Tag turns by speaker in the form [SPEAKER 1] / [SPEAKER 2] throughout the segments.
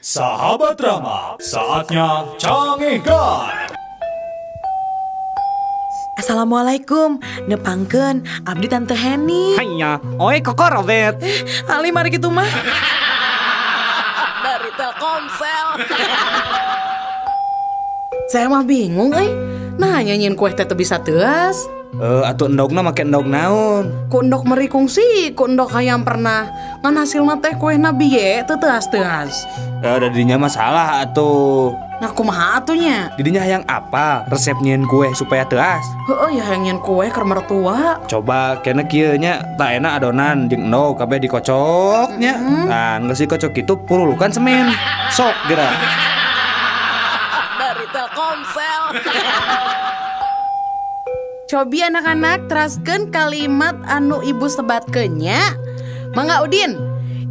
[SPEAKER 1] Sahabat Rama, saatnya Cangehgar.
[SPEAKER 2] Assalamualaikum, nepangkeun abdi Tante Heni.
[SPEAKER 3] Hanya, oi Koko Robert.
[SPEAKER 2] Ali mari kitu mah.
[SPEAKER 4] Dari Telkomsel.
[SPEAKER 5] Saya mah bingung euy. Nah, nyieun kue teh teu bisa teuas.
[SPEAKER 3] Eh, atuh endogna make endog naon?
[SPEAKER 5] Ku endog meri kungsi, ku endog hayam pernah. Ngan hasilna teh kuehna bieu teu teuas-teuas.
[SPEAKER 3] Eh, da dinya masalah atuh.
[SPEAKER 5] Nah, kumaha atuh nya?
[SPEAKER 3] Didinya hayang apa resep nyieun kue supaya teuas?
[SPEAKER 5] Heueuh ya hayang nyieun kue keur mertua.
[SPEAKER 3] Coba kena kieu nya, tah enak adonan jeung endog kabeh dikocok nya. Nah, geus dikocok kitu purulukan semen. Sok geura.
[SPEAKER 4] Dari Telkomsel.
[SPEAKER 5] Cobi anak-anak teraskeun kalimat anu ibu sebatkeun nya. Mangga, Udin.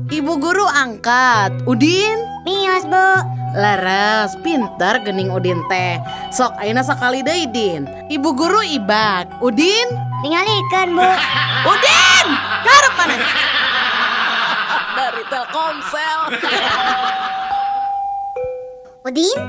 [SPEAKER 5] Ibu guru angkat. Udin.
[SPEAKER 6] Mios, Bu.
[SPEAKER 5] Leres, pintar gening Udin teh. Sok ayeuna sakali deui, Din. Ibu guru ibak. Udin.
[SPEAKER 6] Ningalikeun, Bu.
[SPEAKER 5] Udin! Garep mana?
[SPEAKER 4] Dari Telkomsel.
[SPEAKER 6] Udin?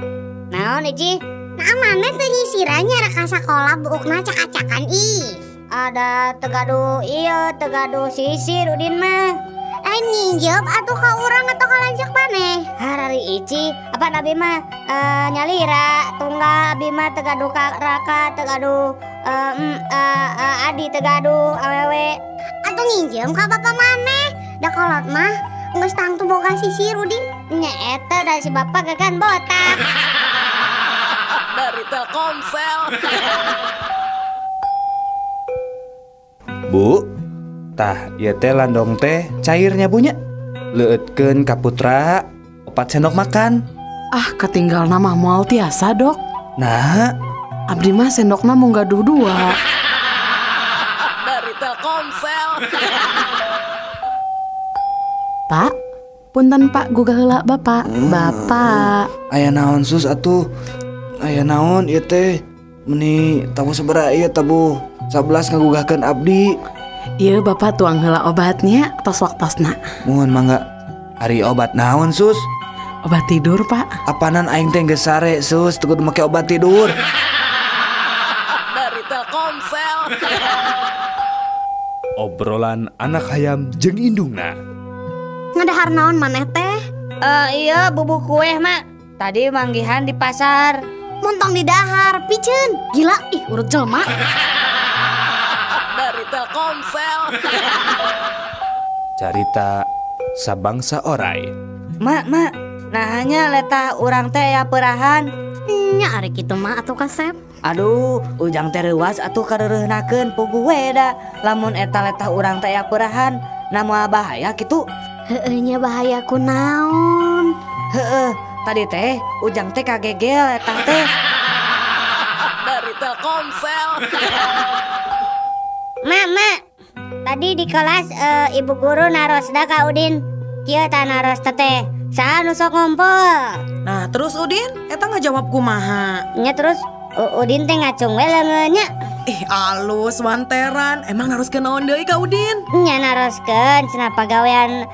[SPEAKER 6] Naon, Ici? Nah, maneh teu nyisiran nya rek ka sakola buukna cak-cakan ih. Ada teu gaduh ieu, teu gaduh sisir Udin mah. Lain nginjem atuh ka urang atau ka lanceuk maneh. Harari Ici, apa abi mah nyalira tunggal abi mah teu gaduh ka raka, teu gaduh adi, teu gaduh awewe. Atuh nginjem ka bapak maneh. Da kolot mah geus tangtu boga sisir, Udin. Nya eta da si bapak gagan botak.
[SPEAKER 4] Dari Telkomsel.
[SPEAKER 3] Bu, tah ieu teh landong teh cairnya punya. Leueutkeun ka putra 4 sendok makan.
[SPEAKER 5] Ah, ketinggal nama moal tiasa, Dok.
[SPEAKER 3] Nah,
[SPEAKER 5] Abdi mah sendokna mung gaduh 2.
[SPEAKER 4] Dari Telkomsel.
[SPEAKER 5] Pak, punten Pak, gugah heula Bapak. Bapak.
[SPEAKER 3] Aya naon, Sus, atuh? Aya naon ieu teh? Meni tabuh sabaraha ieu tabuh 11 ngagugahkeun abdi.
[SPEAKER 5] Ieu Bapak tuang heula obatnya tos waktosna.
[SPEAKER 3] Muhun mangga. Ari obat naon, Sus?
[SPEAKER 5] Obat tidur, Pak.
[SPEAKER 3] Apanan aing teh geus sare, Sus, teu kudu make obat tidur.
[SPEAKER 4] Dari Telkomsel.
[SPEAKER 1] Obrolan anak hayam jeung indungna.
[SPEAKER 6] Ngadahar naon maneh teh?
[SPEAKER 7] Iya bubuk kue, Mak. Tadi manggihan di pasar.
[SPEAKER 6] Montong di dahar, piceun. Gila, ih urut jelema.
[SPEAKER 4] Dari Telkomsel.
[SPEAKER 3] Carita sabangsa orai.
[SPEAKER 7] Mak, Mak, nah hanya letah urang teh ya perahan.
[SPEAKER 6] Nya ari kitu mah atuh kasep.
[SPEAKER 7] Aduh, ujang teh reuas atuh kareureunahkeun puguh we da. Lamun eta letah urang teh ya perahan, na moal bahaya kitu.
[SPEAKER 6] Heueuh nya bahaya kunaon?
[SPEAKER 7] Heeh, tadi teh ujang teh kagegel letah teh.
[SPEAKER 4] Dari Telkomsel.
[SPEAKER 6] Mak, Mak. Tadi di kelas ibu guru narosna ka Udin. Kieu tah naros teh. Saha nu sok ngumpul?
[SPEAKER 2] Nah, terus Udin, eta ngajawab kumaha?
[SPEAKER 6] Nya terus Udin teh ngacung we leungeun nya.
[SPEAKER 2] Ih, alus wanteran. Emang naroskeun naon deui ka Udin?
[SPEAKER 6] Nya naroskeun cenah pagawean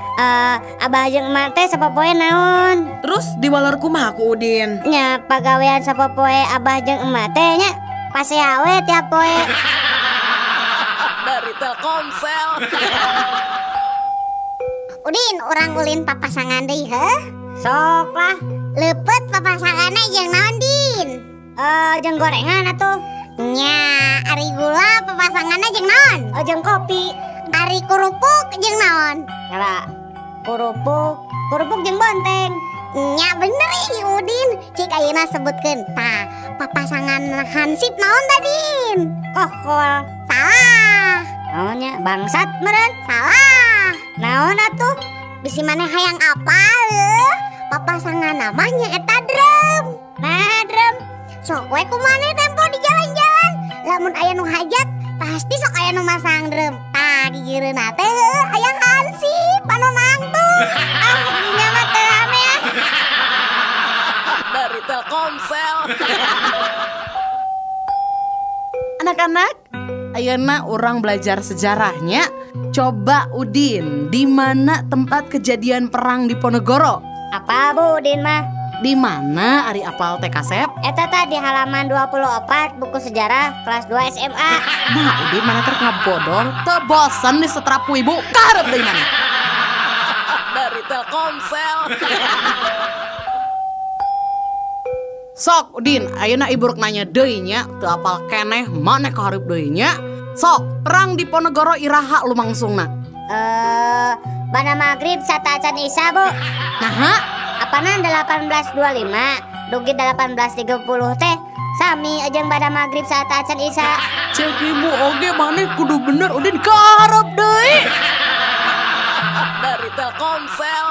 [SPEAKER 6] abah jeung emak teh sapopoe naon.
[SPEAKER 2] Terus diwaler kumaha ku Udin?
[SPEAKER 6] Nya pagawean sapopoe abah jeung emak teh nya pasea we tiap poe.
[SPEAKER 4] Dari Telkomsel.
[SPEAKER 6] Udin, urang ulin papasangan deui heuh? Sok lah. Leupeut papasanganna jeung naon, Din? Jeung gorengan atuh. Nya, ari gula papasanganna jeung naon? Oh, jeung kopi. Ari kerupuk jeung naon? Kala kerupuk jeung bonteng. Nya bener ih Udin. Cik ayeuna sebutkeun. Tah, papasangan hansip naon tadin? Kokol. Salah. Naonnya bangsat meureun? Salah. Naon atuh? Bisi maneh hayang apa leuh? Papasangan namanya eta drum. Nah, drum. Sok we ku maneh tempo di jalan-jalan. Lamun aya nu hajat, pasti sok aya nu masang drum. Tah, gigireunna teh heueuh aya hansip anu nangtung. Ah, dinya mah teu rame ah.
[SPEAKER 4] Dari Telkomsel.
[SPEAKER 5] Anak-anak, ayeuna urang belajar sejarahnya. Coba Udin, di mana tempat kejadian perang Diponegoro?
[SPEAKER 6] Apa Bu Udin mah?
[SPEAKER 5] Di mana ari apal teh Kasep?
[SPEAKER 6] Eta tadi halaman 24 buku sejarah kelas 2 SMA.
[SPEAKER 5] Nah, Udin mana teh ngabodor, teu bosen disetrap ku ibu, kaharep deui maneh.
[SPEAKER 4] Dari Telkomsel.
[SPEAKER 5] Sok Udin, ayeuna ibu rek nanya deui nya, teu apal keneh maneh kaharep deui nya. Sok, perang Diponegoro iraha lumangsungna?
[SPEAKER 6] Eh, bana maghrib sateuacan Isya, Bu.
[SPEAKER 5] Naha,
[SPEAKER 6] Apanan 1825 dugi 1830 teh sami jeung bada maghrib sateuacan Isya.
[SPEAKER 5] Cek ibu oge maneh kudu bener Udin kaharep deui.
[SPEAKER 4] Dari Telkomsel.